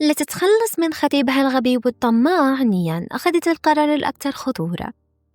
لتتخلص من خطيبها الغبي والطماع، نيان أخذت القرار الأكثر خطورة.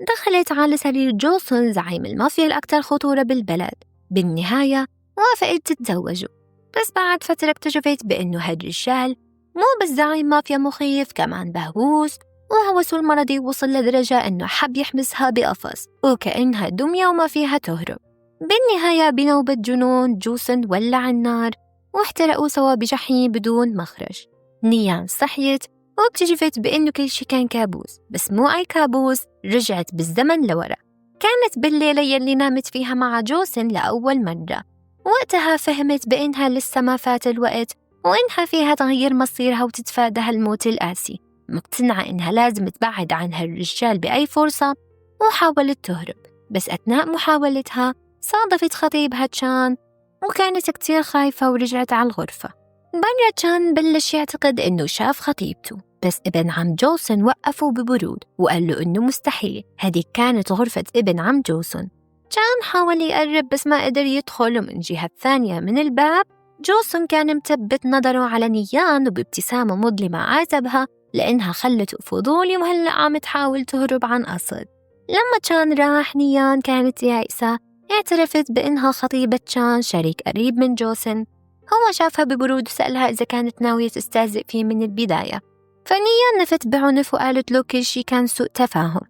دخلت على سرير جوسون زعيم المافيا الأكثر خطورة بالبلد. بالنهاية وافقت تتزوجه، بس بعد فترة اكتشفت بأنه هالرجال مو بس زعيم مافيا مخيف، كمان بهوس، وهوسه المرضي وصل لدرجة أنه حب يحبسها بقفص وكأنها دمية وما فيها تهرب. بالنهاية بنوبة جنون جوسون ولع النار واحترقوا سوا بجحيم بدون مخرج. نيان صحيت واكتشفت بأنه كل شي كان كابوس، بس مو أي كابوس، رجعت بالزمن لورا. كانت بالليلة يلي نامت فيها مع جوسن لأول مرة. وقتها فهمت بأنها لسه ما فات الوقت وإنها فيها تغير مصيرها وتتفادى هالموت القاسي. مقتنعة إنها لازم تبعد عن هالرجال بأي فرصة، وحاولت تهرب، بس أثناء محاولتها صادفت خطيبها تشان وكانت كتير خايفة ورجعت على الغرفة. برا تشان بلش يعتقد إنه شاف خطيبته، بس ابن عم جوسن وقفه ببرود وقال له إنه مستحيل، هذه كانت غرفة ابن عم جوسن. تشان حاول يقرب بس ما قدر يدخل، ومن جهة ثانية من الباب جوسن كان مثبت نظره على نيان وبابتسامة مظلمة عاتبها لأنها خلته فضولي وهلأ عم تحاول تهرب عن قصد. لما تشان راح نيان كانت يائسة، اعترفت بأنها خطيبة تشان شريك قريب من جوسن. هو شافها ببرود وسألها إذا كانت ناوية تستهزئ فيه من البداية، فنيان نفت بعنف وقالت له كل شي كان سوء تفاهم.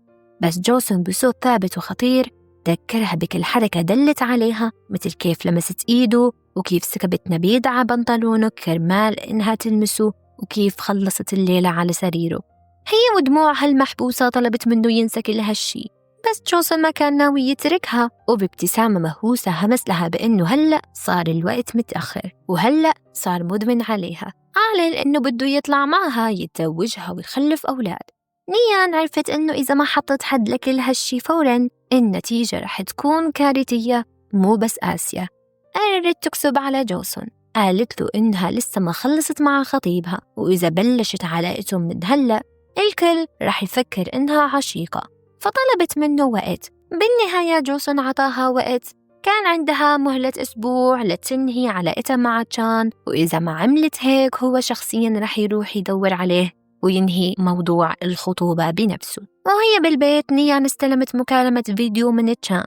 بس جوسن بصوت ثابت وخطير ذكرها بكل حركة دلت عليها، مثل كيف لمست إيده وكيف سكبت نبيذ على بنطلونه كرمال إنها تلمسه وكيف خلصت الليلة على سريره. هي ودموعها المحبوسة طلبت منه ينسى كل هالشي، بس جوسن ما كان ناوي يتركها، وبابتسامة مهووسة همس لها بأنه هلأ صار الوقت متأخر وهلأ صار مدمن عليها. أعلن أنه بده يطلع معها يتزوجها ويخلف أولاد. نيان عرفت أنه إذا ما حطت حد لكل هالشي فوراً النتيجة رح تكون كارثية، مو بس آسيا. قررت تكسب على جوسون، قالت له إنها لسه ما خلصت مع خطيبها وإذا بلشت علاقتهم من هلأ الكل رح يفكر إنها عشيقة، فطلبت منه وقت. بالنهاية جوسون عطاها وقت، كان عندها مهلة أسبوع لتنهي علاقتها مع تشان، وإذا ما عملت هيك هو شخصياً رح يروح يدور عليه وينهي موضوع الخطوبة بنفسه. وهي بالبيت نيان استلمت مكالمة فيديو من تشان.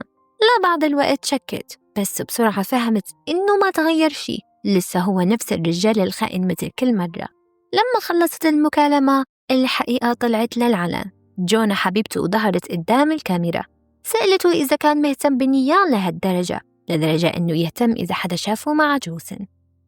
لبعض الوقت شكت، بس بسرعة فهمت إنه ما تغير شي، لسه هو نفس الرجال الخائن مثل كل مرة. لما خلصت المكالمة الحقيقة طلعت للعلن، جونا حبيبته ظهرت قدام الكاميرا. سألته إذا كان مهتم بنيان لهالدرجة، لدرجة إنه يهتم إذا حدا شافه مع جوسن.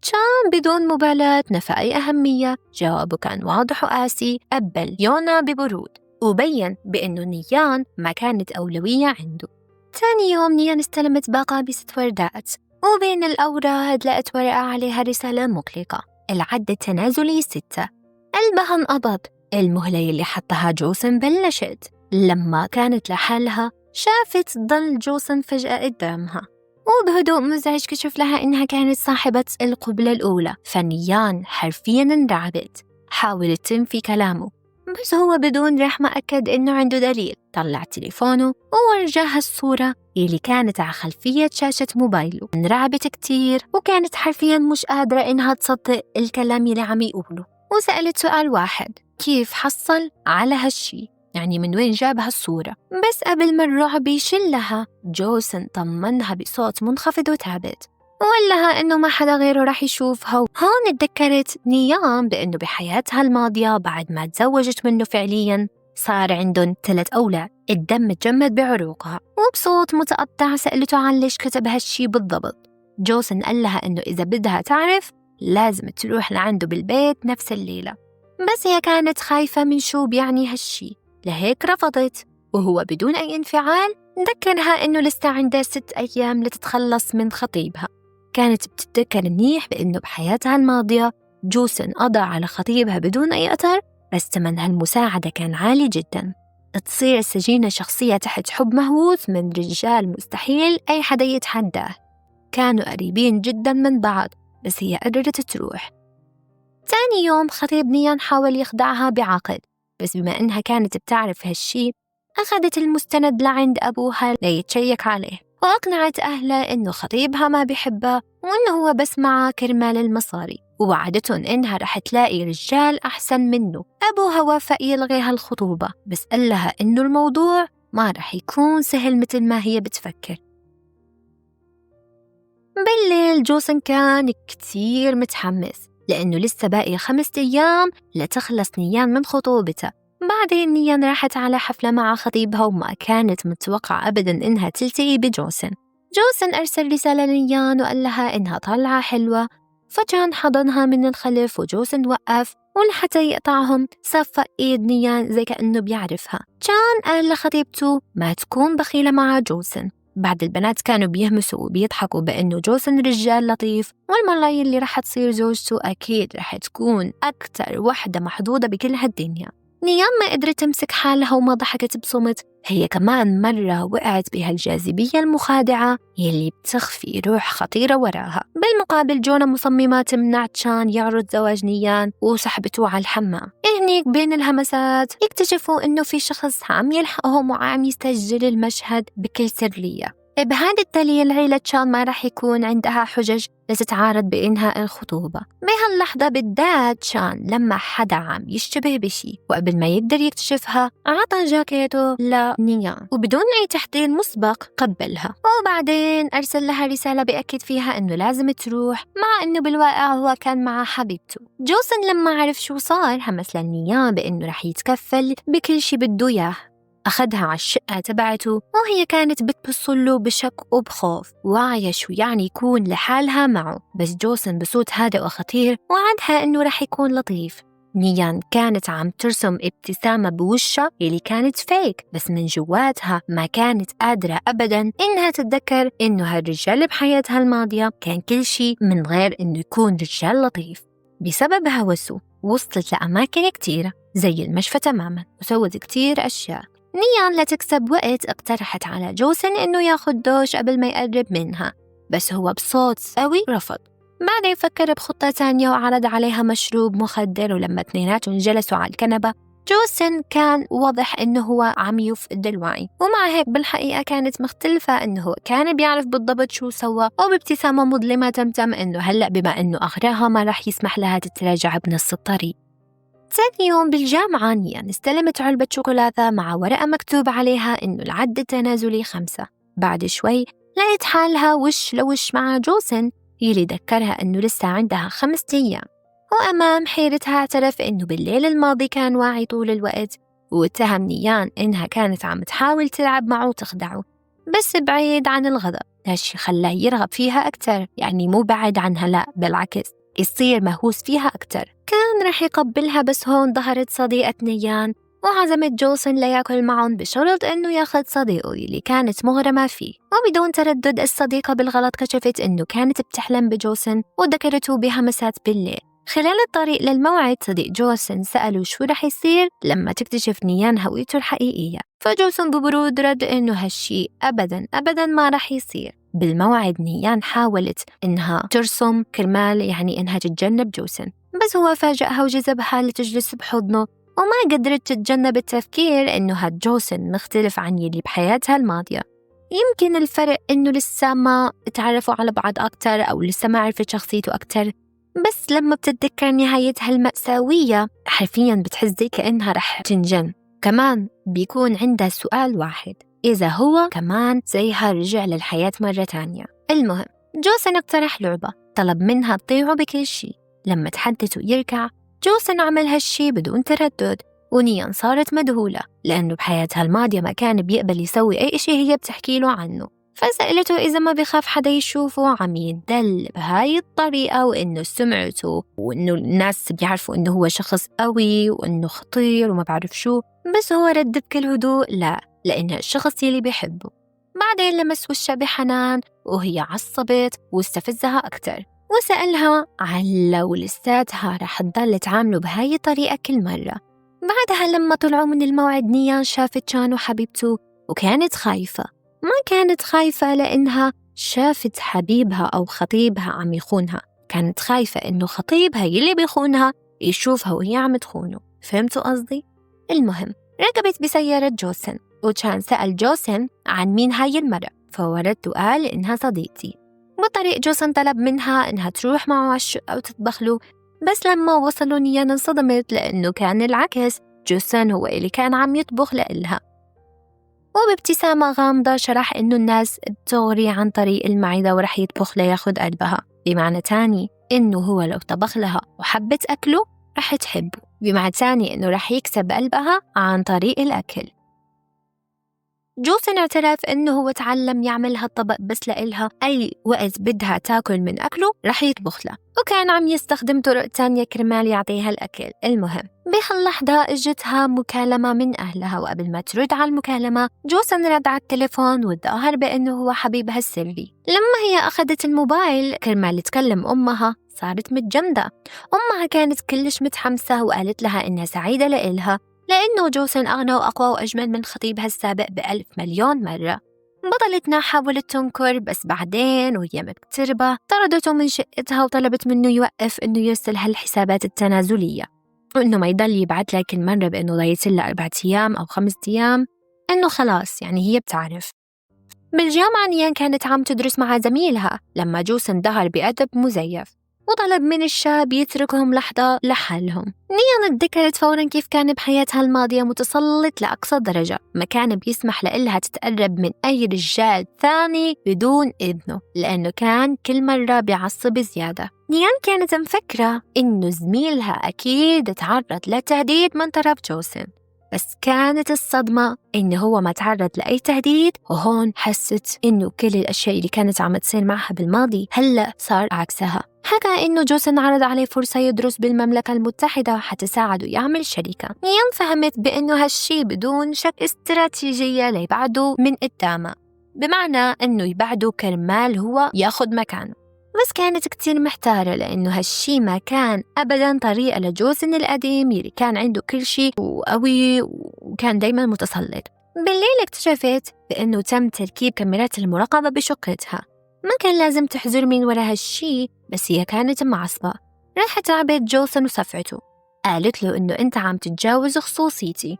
تشان بدون مبالاة نفى أي أهمية، جوابه كان واضح وقاسي، قبل يونا ببرود وبين بأنه نيان ما كانت أولوية عنده. ثاني يوم نيان استلمت باقة ب6 وردات، وبين الأوراق لقت ورقة عليها رسالة مقلقة، العد التنازلي 6. قلبها انقبض، المهلة اللي حطها جوسن بلشت. لما كانت لحالها شافت ظل جوسن فجأة قدامها، وبهدوء مزعج كشف لها إنها كانت صاحبة القبلة الأولى. فنيان حرفياً انرعبت، حاولت تنفي كلامه، بس هو بدون رحمة أكد إنه عنده دليل. طلع تليفونه وورجاها الصورة اللي كانت على خلفية شاشة موبايله. انرعبت كتير وكانت حرفياً مش قادرة إنها تصدق الكلام اللي عم يقوله، وسألت سؤال واحد: كيف حصل على هالشي؟ يعني من وين جاب هالصورة؟ بس قبل ما الرعب يشلها جوسن طمنها بصوت منخفض وثابت، وقال لها إنه ما حدا غيره رح يشوفها. هون اتذكرت نيان بإنه بحياتها الماضية بعد ما تزوجت منه فعليا صار عندهم 3 أولاد. الدم تجمد بعروقها، وبصوت متقطع سألته عن ليش كتب هالشي بالضبط. جوسن قال لها إنه إذا بدها تعرف لازم تروح لعنده بالبيت نفس الليلة، بس هي كانت خايفة من شو بيعني هالشي، لهيك رفضت. وهو بدون أي انفعال ذكرها إنه لسه عندها 6 أيام لتتخلص من خطيبها. كانت بتتذكر منيح بإنه بحياتها الماضية جوسن قضى على خطيبها بدون أي أثر، بس ثمن هالمساعدة كان عالي جدا. تصير سجينة شخصية تحت حب مهووس من رجال مستحيل أي حدا يتحداه. كانوا قريبين جدا من بعض، بس هي قدرت تروح. تاني يوم خطيب نيان حاول يخدعها بعقد، بس بما إنها كانت بتعرف هالشي أخذت المستند لعند أبوها ليتشيك عليه، وأقنعت أهلها إنه خطيبها ما بيحبها وإنه هو بس معها كرمال المصاري، ووعدتهم إنها رح تلاقي رجال أحسن منه. أبوها وافق يلغي هالخطوبة، بس قال لها إنه الموضوع ما رح يكون سهل مثل ما هي بتفكر. بالليل جوسن كان كتير متحمس لأنه لسه باقي 5 أيام لتخلص نيان من خطوبتها. بعدين نيان راحت على حفلة مع خطيبها وما كانت متوقعة أبداً إنها تلتقي بجوسن. جوسن أرسل رسالة لنيان وقال لها إنها طالعة حلوة، فجان حضنها من الخلف وجوسن وقف، ولحتى يقطعهم صفق إيد نيان زي كأنه بيعرفها. كان قال لخطيبته ما تكون بخيلة مع جوسن. بعد البنات كانوا بيهمسوا وبيضحكوا بأنه جوسن رجال لطيف، والمرة اللي رح تصير زوجته أكيد رح تكون أكتر وحدة محظوظة بكل هالدنيا. نيان ما قدرت تمسك حالها وما ضحكت بصمت، هي كمان مرة وقعت بهالجاذبية المخادعة يلي بتخفي روح خطيرة وراها. بالمقابل جونا مصممة تمنع تشان يعرض زواج نيان وسحبته على الحمام. هنيك بين الهمسات يكتشفوا إنه في شخص عم يلحقهم وعم يسجل المشهد بكل سرية. بهذا الدليل عيلة تشان ما رح يكون عندها حجج لتتعارض بإنهاء الخطوبة. بهاللحظة بالذات تشان لما حدا عم يشتبه بشي، وقبل ما يقدر يكتشفها عطى جاكيته لنيان وبدون أي تحضير مسبق قبلها، وبعدين أرسل لها رسالة بأكد فيها إنه لازم تروح، مع إنه بالواقع هو كان مع حبيبته. جوسن لما عرف شو صار همس لنيان بإنه رح يتكفل بكل شي بده إياه. أخذها على الشقة تبعته وهي كانت بتبصله بشك وبخوف، واعية شو يعني يكون لحالها معه، بس جوسن بصوت هادئ وخطير وعدها إنه رح يكون لطيف. نيان كانت عم ترسم ابتسامة بوشها اللي كانت فيك، بس من جواتها ما كانت قادرة أبداً إنها تتذكر إنه هالرجال بحياتها الماضية كان كل شي من غير إنه يكون رجال لطيف. بسبب هوسه وصلت لأماكن كتيرة زي المشفى تماماً وسوت كتير أشياء. نيان لتكسب وقت اقترحت على جوسن إنه ياخد دوش قبل ما يقرب منها، بس هو بصوت قوي رفض. بعدين فكر بخطة تانية وعرض عليها مشروب مخدر، ولما اثنيناتهم جلسوا على الكنبة جوسن كان واضح إنه هو عم يفقد الوعي، ومع هيك بالحقيقة كانت مختلفة، إنه هو كان بيعرف بالضبط شو سوى، وبابتسامة مظلمة تمتم إنه هلأ بما إنه أغراها ما رح يسمح لها تتراجع بنص الطريق. ثاني يوم بالجامعة نيان استلمت علبة شوكولاتة مع ورقة مكتوب عليها إنه العد التنازلي 5. بعد شوي لقيت حالها وش لوش مع جوسن يلي ذكرها إنه لسه عندها 5 أيام، وأمام حيرتها اعترف إنه بالليل الماضي كان واعي طول الوقت، واتهم نيان إنها كانت عم تحاول تلعب معه وتخدعه، بس بعيد عن الغضب. هالشي خلاه يرغب فيها أكتر، يعني مو بعد عنها، لا بالعكس يصير مهووس فيها أكتر. كان رح يقبلها، بس هون ظهرت صديقة نيان وعزمت جوسن ليأكل معهم بشرط إنه ياخذ صديقه اللي كانت مغرمة فيه. وبدون تردد الصديقة بالغلط كشفت إنه كانت بتحلم بجوسن وذكرته بهمسات بالليل. خلال الطريق للموعد صديق جوسن سأله شو رح يصير لما تكتشف نيان هويته الحقيقية، فجوسن ببرود رد إنه هالشي أبداً أبداً ما رح يصير. بالموعد نيان حاولت إنها ترسم كرمال يعني إنها تتجنب جوسن، بس هو فاجأها وجذبها لتجلس بحضنه، وما قدرت تتجنب التفكير إنه هاد جوسن مختلف عن يلي بحياتها الماضية. يمكن الفرق إنه لسه ما تعرفوا على بعض أكتر أو لسه ما عرفت شخصيته أكتر، بس لما بتتذكر نهايتها المأساوية حرفياً بتحس زي كأنها رح تنجن. كمان بيكون عندها سؤال واحد، إذا هو كمان زيها رجع للحياة مرة تانية. المهم جوسن اقترح لعبة، طلب منها تطيعه بكل شيء. لما تحدثوا يركع جوسن عمل هالشي بدون تردد، ونيان صارت مذهولة لأنه بحياتها الماضية ما كان بيقبل يسوي أي شيء هي بتحكي له عنه. فسألته إذا ما بخاف حدا يشوفه عم يدل بهاي الطريقة، وإنه سمعته وإنه الناس بيعرفوا إنه هو شخص قوي وإنه خطير وما بعرف شو، بس هو رد بكل هدوء لا، لأنه الشخص يلي بيحبه. بعدين لمس وشها بحنان وهي عصبت واستفزها أكتر، وسألها عن لو لساتها رح تضل تعامله بهاي الطريقة كل مرة. بعدها لما طلعوا من الموعد نيان شافت شان وحبيبته وكانت خايفة. ما كانت خايفة لأنها شافت حبيبها أو خطيبها عم يخونها، كانت خايفة إنه خطيبها يلي بيخونها يشوفها وهي عم تخونه. فهمتوا قصدي؟ المهم ركبت بسيارة جوسن، وكان سأل جوسن عن مين هاي المرة، فورد وقال إنها صديقتي. بطريق جوسن طلب منها إنها تروح معه على الشقة وتطبخ له، بس لما وصلوا نيان انصدمت لأنه كان العكس، جوسن هو اللي كان عم يطبخ لإلها. وبابتسامة غامضة شرح إنه الناس بتغري عن طريق المعدة ورح يطبخ لياخد قلبها، بمعنى تاني إنه هو لو طبخ لها وحبت أكله رح تحبه، بمعنى تاني إنه رح يكسب قلبها عن طريق الأكل. جوسن اعترف إنه هو تعلم يعمل هالطبق بس لإلها، أي وقت بدها تاكل من أكله رح يطبخ لها، وكان عم يستخدم طرق تانية كرمال يعطيها الأكل. المهم بهاللحظة اجتها مكالمة من أهلها، وقبل ما ترد على المكالمة جوسن رد على التليفون وتظاهر بأنه هو حبيبها السري. لما هي أخذت الموبايل كرمال تكلم أمها صارت متجمدة. أمها كانت كلش متحمسة وقالت لها إنها سعيدة لإلها لأنه جوسن أغنى وأقوى وأجمل من خطيبها السابق ب1000 مليون مرة. بطلتنا حاولت تنكر، بس بعدين وهي مقتربة طردته من شقتها وطلبت منه يوقف إنه يرسل هالحسابات التنازلية، وإنه ما يضل يبعت لها كل مرة بإنه ضايت لها 4 أيام أو 5 أيام، إنه خلاص يعني هي بتعرف. بالجامعة نيان كانت عم تدرس مع زميلها لما جوسن ظهر بأدب مزيف وطلب من الشاب يتركهم لحظة لحالهم. نيان تذكرت فوراً كيف كان بحياتها الماضية متسلط لأقصى درجة، ما كان بيسمح لإلها تتقرب من أي رجال ثاني بدون إذنه، لأنه كان كل مرة بيعصب زيادة. نيان كانت مفكرة إنه زميلها أكيد تعرض لتهديد من طرف جوسن، بس كانت الصدمة إنه هو ما تعرض لأي تهديد، وهون حست إنه كل الأشياء اللي كانت عم تصير معها بالماضي هلأ صار عكسها. حكى إنه جوسن عرض عليه فرصة يدرس بالمملكة المتحدة حتى ساعده يعمل شركة. نيان فهمت بإنه هالشي بدون شك استراتيجية ليبعده من قدامه، بمعنى إنه يبعده كرمال هو ياخد مكانه. بس كانت كتير محتارة لأنه هالشي ما كان أبداً طريقة لجوسن القديم اللي كان عنده كل شي وقوي وكان دايماً متسلط. بالليل اكتشفت بأنه تم تركيب كاميرات المراقبة بشقتها، ما كان لازم تحذر من وراء هالشي، بس هي كانت معصبة. راحت على بيت جوسن وصفعته، قالت له إنه أنت عم تتجاوز خصوصيتي،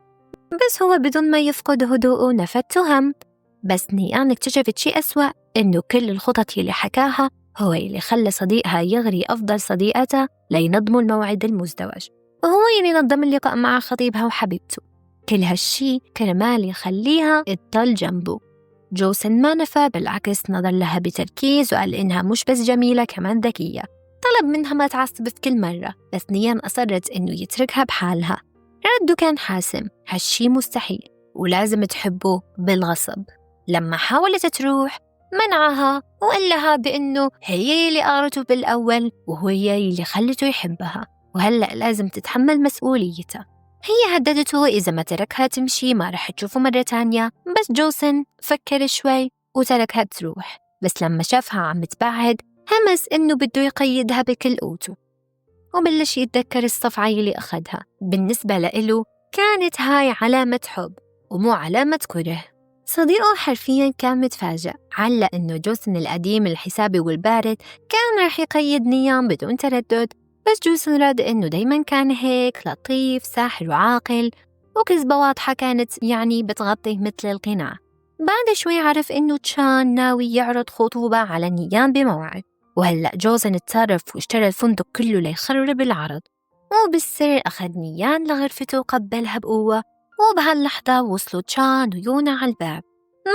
بس هو بدون ما يفقد هدوءه نفى التهم. بس نيان اكتشفت شيء أسوأ، إنه كل الخطط اللي حكاها هو اللي خلى صديقها يغري أفضل صديقته لينظموا الموعد المزدوج، وهو اللي نظم اللقاء مع خطيبها وحبيبته. كل هالشي كرمال يخليها تضل جنبه. جوسن ما نفى، بالعكس نظر لها بتركيز وقال إنها مش بس جميلة كمان ذكية. طلب منها ما تعصب في كل مرة، بس نيان أصرت إنه يتركها بحالها. رده كان حاسم، هالشي مستحيل ولازم تحبه بالغصب. لما حاولت تروح منعها وقال لها بأنه هي اللي قارته بالأول وهي اللي خلته يحبها، وهلأ لازم تتحمل مسؤوليتها. هي هددته إذا ما تركها تمشي ما رح تشوفه مرة تانية، بس جوسن فكر شوي وتركها تروح. بس لما شافها عم تبعد همس إنه بده يقيدها بكل قوته، وبلش يتذكر الصفعة اللي أخذها. بالنسبة لإله كانت هاي علامة حب ومو علامة كره. صديقه حرفياً كان متفاجئ، علق إنه جوسن القديم الحسابي والبارد كان رح يقيد نيان بدون تردد، بس جوسن رد إنه دايماً كان هيك لطيف ساحر وعاقل، وكذبة واضحة كانت يعني بتغطيه مثل القناع. بعد شوي عرف إنه تشان ناوي يعرض خطوبة على نيان بموعد، وهلأ جوسن اتصرف واشترى الفندق كله ليخرب العرض، وبالسر أخذ نيان لغرفته وقبلها بقوة. وبهاللحظة وصلوا تشان ويونا على الباب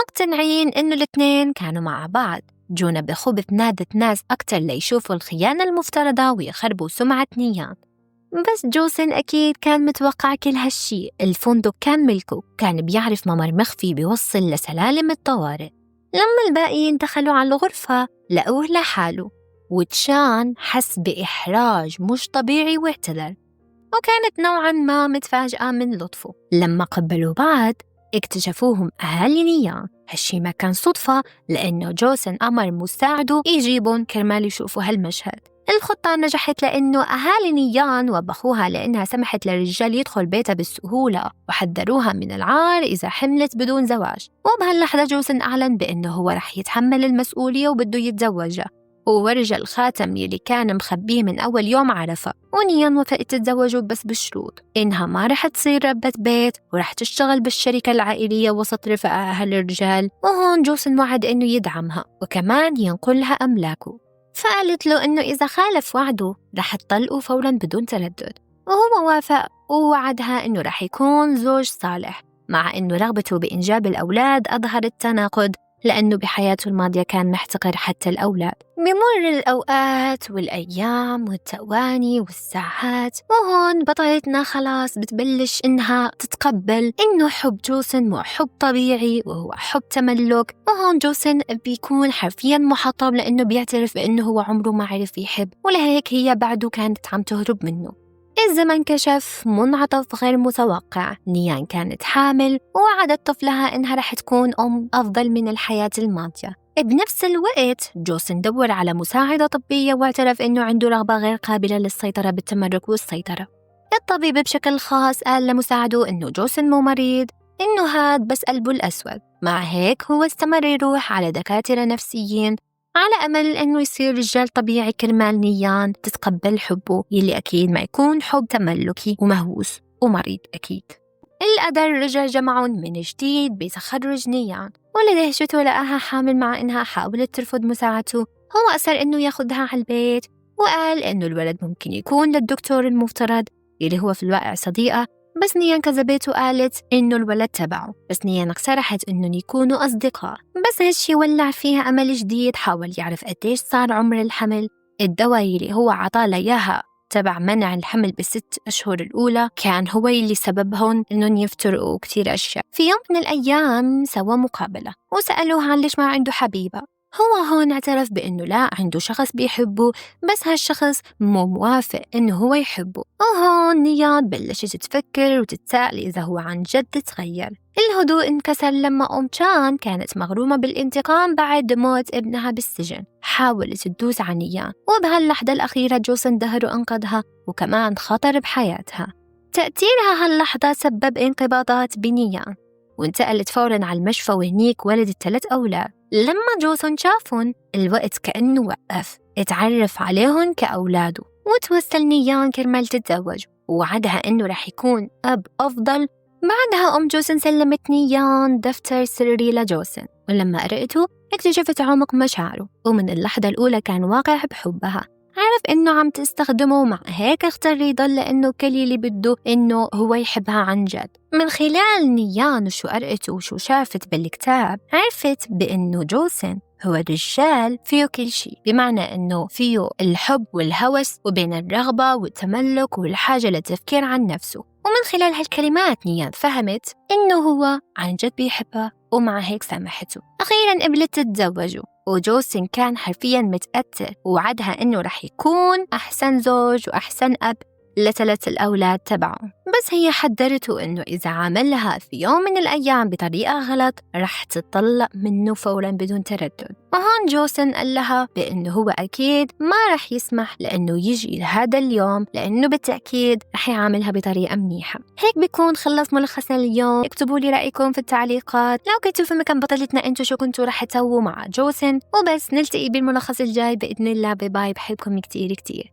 مقتنعين إنه الاثنين كانوا مع بعض. جونا بخبث نادت ناس أكتر ليشوفوا الخيانة المفترضة ويخربوا سمعة نيان، بس جوسن أكيد كان متوقع كل هالشي. الفندق كان ملكه، كان بيعرف ممر مخفي بيوصل لسلالم الطوارئ. لما الباقيين دخلوا على الغرفة لقوه لحاله، وتشان حس بإحراج مش طبيعي واعتذر، وكانت نوعاً ما متفاجئة من لطفه. لما قبلوا بعض اكتشفوهم أهالي نيان. هالشي ما كان صدفة، لأنه جوسن أمر مساعده يجيبهم كرمال يشوفوا هالمشهد. الخطة نجحت لأنه أهالي نيان وبخوها لأنها سمحت للرجال يدخل بيتها بالسهولة، وحذروها من العار إذا حملت بدون زواج. وبهاللحظة جوسن أعلن بأنه هو رح يتحمل المسؤولية وبده يتزوجها، وورجى الخاتم يلي كان مخبيه من أول يوم عرفه. ونيان وافقت تتزوجه بس بشروط، إنها ما رح تصير ربة بيت ورح تشتغل بالشركة العائلية وسط رفقائها الرجال. وهون جوسن وعد إنه يدعمها وكمان ينقلها أملاكه، فقالت له إنه إذا خالف وعده رح تطلقه فوراً بدون تردد، وهو وافق ووعدها إنه رح يكون زوج صالح، مع إنه رغبته بإنجاب الأولاد أظهرت تناقض لأنه بحياته الماضية كان محتقر حتى الأولاد. بمر الأوقات والأيام والثواني والساعات، وهون بطلتنا خلاص بتبلش إنها تتقبل إنه حب جوسن مو حب طبيعي وهو حب تملك. وهون جوسن بيكون حرفيا محطم لأنه بيعترف بأنه هو عمره ما عرف يحب، ولهيك هي بعده كانت عم تهرب منه. الزمن كشف منعطف غير متوقع، نيان كانت حامل ووعدت طفلها إنها رح تكون أم أفضل من الحياة الماضية. بنفس الوقت جوسن دور على مساعدة طبية واعترف إنه عنده رغبة غير قابلة للسيطرة بالتمرك والسيطرة. الطبيب بشكل خاص قال لمساعده إنه جوسن مو مريض، إنه هاد بس قلبه الأسود. مع هيك هو استمر يروح على دكاترة نفسيين على أمل إنه يصير رجال طبيعي كرمال نيان تتقبل حبه يلي أكيد ما يكون حب تملكي ومهووس ومريض أكيد. القدر رجع جمعهم من جديد بتخرج نيان، ولدهشته لقاها حامل مع إنها حاولت ترفض مساعدته. هو أصر إنه ياخدها على البيت وقال إنه الولد ممكن يكون للدكتور المفترض يلي هو في الواقع صديقة، بس نيان كذبت وقالت إنه الولد تبعه. بس نيان اقترحت إنهم يكونوا أصدقاء، بس هالشي ولع فيها أمل جديد. حاول يعرف قديش صار عمر الحمل، الدواء اللي هو عطاه إياها تبع منع الحمل ب6 أشهر الأولى كان هو اللي سببهم إنهم يفترقوا كتير أشياء. في يوم من الأيام سوى مقابلة وسألوه عن ليش ما عنده حبيبة. هو هون اعترف بأنه لا عنده شخص بيحبه، بس هالشخص مو موافق إنه هو يحبه. وهون نيان بلشت تفكر وتتساءل إذا هو عن جد تغير. الهدوء انكسر لما أم تشان كانت مغرومة بالانتقام بعد موت ابنها بالسجن، حاولت تدوس على نيان، وبهاللحظة الأخيرة جوسن ظهر وأنقذها وكمان خطر بحياتها. تأثيرها هاللحظة سبب انقباضات بنيان، وانتقلت فوراً على المشفى وهنيك ولدت 3 أولاد. لما جوسن شافهم الوقت كأنه وقف، اتعرف عليهم كأولاده وتوسل نيان كرمال تتزوج ووعدها إنه رح يكون أب أفضل. بعدها أم جوسن سلمت نيان دفتر سري لجوسن، ولما قرأته اكتشفت عمق مشاعره، ومن اللحظة الأولى كان واقع بحبها. عرف إنه عم تستخدمه، مع هيك اختار يضل لأنه كل اللي بده إنه هو يحبها عن جد. من خلال نيان وشو قرأته وشو شافت بالكتاب، عرفت بإنه جوسن هو رجال فيه كل شيء، بمعنى إنه فيه الحب والهوس وبين الرغبة والتملك والحاجة للتفكير عن نفسه. ومن خلال هالكلمات نيان فهمت إنه هو عن جد بيحبها، ومع هيك سامحته. أخيراً قبلت تتزوجه، وجوسن كان حرفياً متأثر ووعدها إنه رح يكون أحسن زوج وأحسن أب ل3 الأولاد تبعه. بس هي حذرته إنه إذا عاملها في يوم من الأيام بطريقة غلط رح تطلق منه فوراً بدون تردد. وهون جوسن قال لها بإنه هو أكيد ما رح يسمح لأنه يجي لهذا اليوم، لأنه بالتأكيد رح يعاملها بطريقة منيحة. هيك بيكون خلص ملخصنا اليوم. اكتبوا لي رأيكم في التعليقات، لو كنتوا في مكان بطلتنا انتوا شو كنتوا رح تسووا مع جوسن. وبس نلتقي بالملخص الجاي بإذن الله. bye bye، بحبكم كتير كتير.